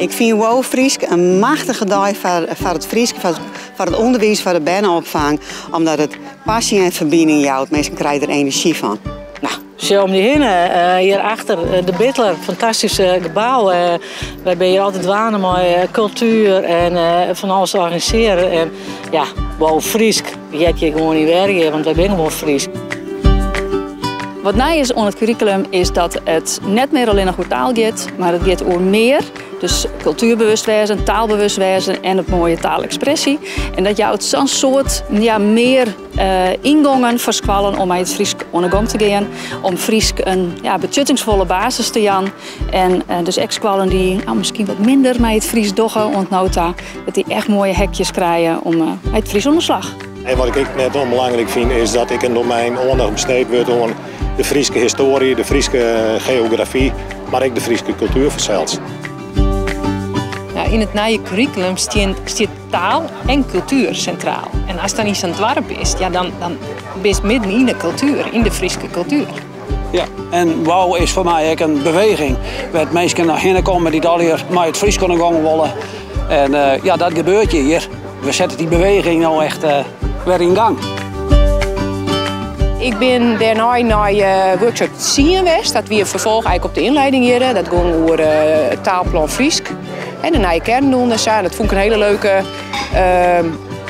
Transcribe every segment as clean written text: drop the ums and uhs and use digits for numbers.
Ik fyn WOW Frysk in machtige dei foar it Frysk, foar it ûnderwiis, foar de berneopfang, omdat it passy en ferbining jout. Minsken krije der enerzjy fan. No, sjoch om dy hinne, hjir achter de Bidler, fantastysk gebou. Wy binne hjir altyd dwaande mei kultuer en fan alles te organisearjen. En ja, WOW Frysk heart hjir gewoan yn Wergea, want wy binne gewoan Frysk. Wat nij is oan it kurrikulum is dat it net mear allinnich oer taal giet, mar it giet oer mear. Dus kultuerbewust wêzen, taalbewust wêzen en it moaie taalekspresje. En dat jout sa'n soad ja, mear yngongen foar skoallen om mei it Frysk oan 'e gong te gean. Om Frysk in ja, betsjuttingsfolle basis te jaan. En dus ek skoallen dy't nou, miskien wat minder mei it Frysk dogge oant no ta, dat dy echt moaie hekjes krije om mei it Frysk oan 'e slach. En wat ik ek net ûnbelangryk fyn is dat ek in domein oandacht besteed wurdt oan de Fryske histoarje, de Fryske geografy, mar ek de Fryske kultuer fansels. Nou, yn it nije kurrikulum stiet taal en kultuer sintraal. En ast dan yn sa'n doarp bist, ja, dan, dan bist midden yn de kultuer, yn de Fryske kultuer. Ja, en WOW is foar my ek in beweging wêr't minsken nei hinne komme dy't allegear mei it Frysk oan de gong wolle. En uh, ja, dat gebeurt hjir. We sette dy beweging no echt uh, wer yn gang. Ik bin dêrnei nei uh, workshop 10 west. Dat wie in ferfolch eigenlijk op de ynlieding hjir. Dat gong oer it taalplan Frysk en de nije kearndoelen en sa. En dat fûn ik in hiele leuke,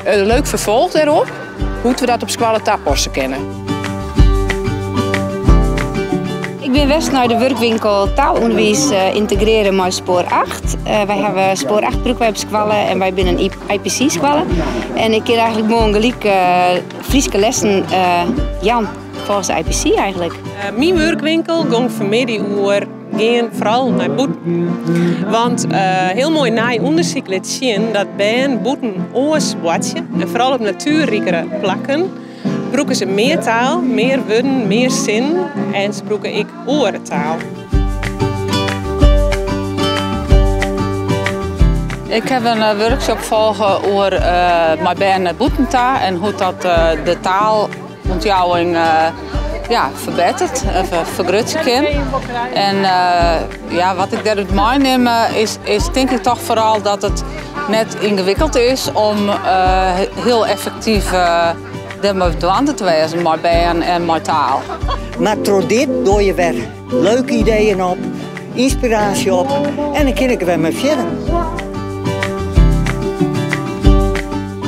in leuk ferfolch dêrop. Hoe't we dat op skoalle tapasse kinne. Ik bin west nei de wurkwinkel taalûnderwiis yntegrearje mei Spoar 8. Wy hawwe Spoar 8 brûke wy op skoalle en wy binne in IPC-skoalle. En ik kin eigentlik moarn gelyk Fryske lessen jaan folgens de IPC eigentlik. Myn wurkwinkel gong fanmiddei oer gean foaral nei bûten. Want hiel moai nij ûndersyk lit sjen dat bern bûten oars boartsje en foaral op natuerrikere plakken brûke se mear taal, mear wurden, mear sinnen en se brûke ek oare taal. Ik haw in workshop folge oer mei bern nei bûten ta en hoe't dat de taalûntjouwing ja, ferbetteret, fergrutsje kin. En ja, wat ik dêrút meinim is, is tink ik toch foaral dat it net yngewikkeld is om hiel effektyf dêrmei dwaande te wêzen mei bern en mei taal. Mar troch dit doch je wer leuke ideeën op, ynspiraasje op en dan kin ik der wer mei fierder.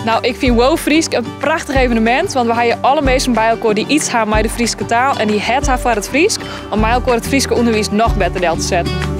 Nou, ik fyn WOW Frysk in prachtich evenemint, want we ha alle minsken by elkoar dy't yts ha mei de Fryske taal en dy't hert ha foar it Frysk, om mei elkoar it Fryske ûnderwiis noch better del te setten.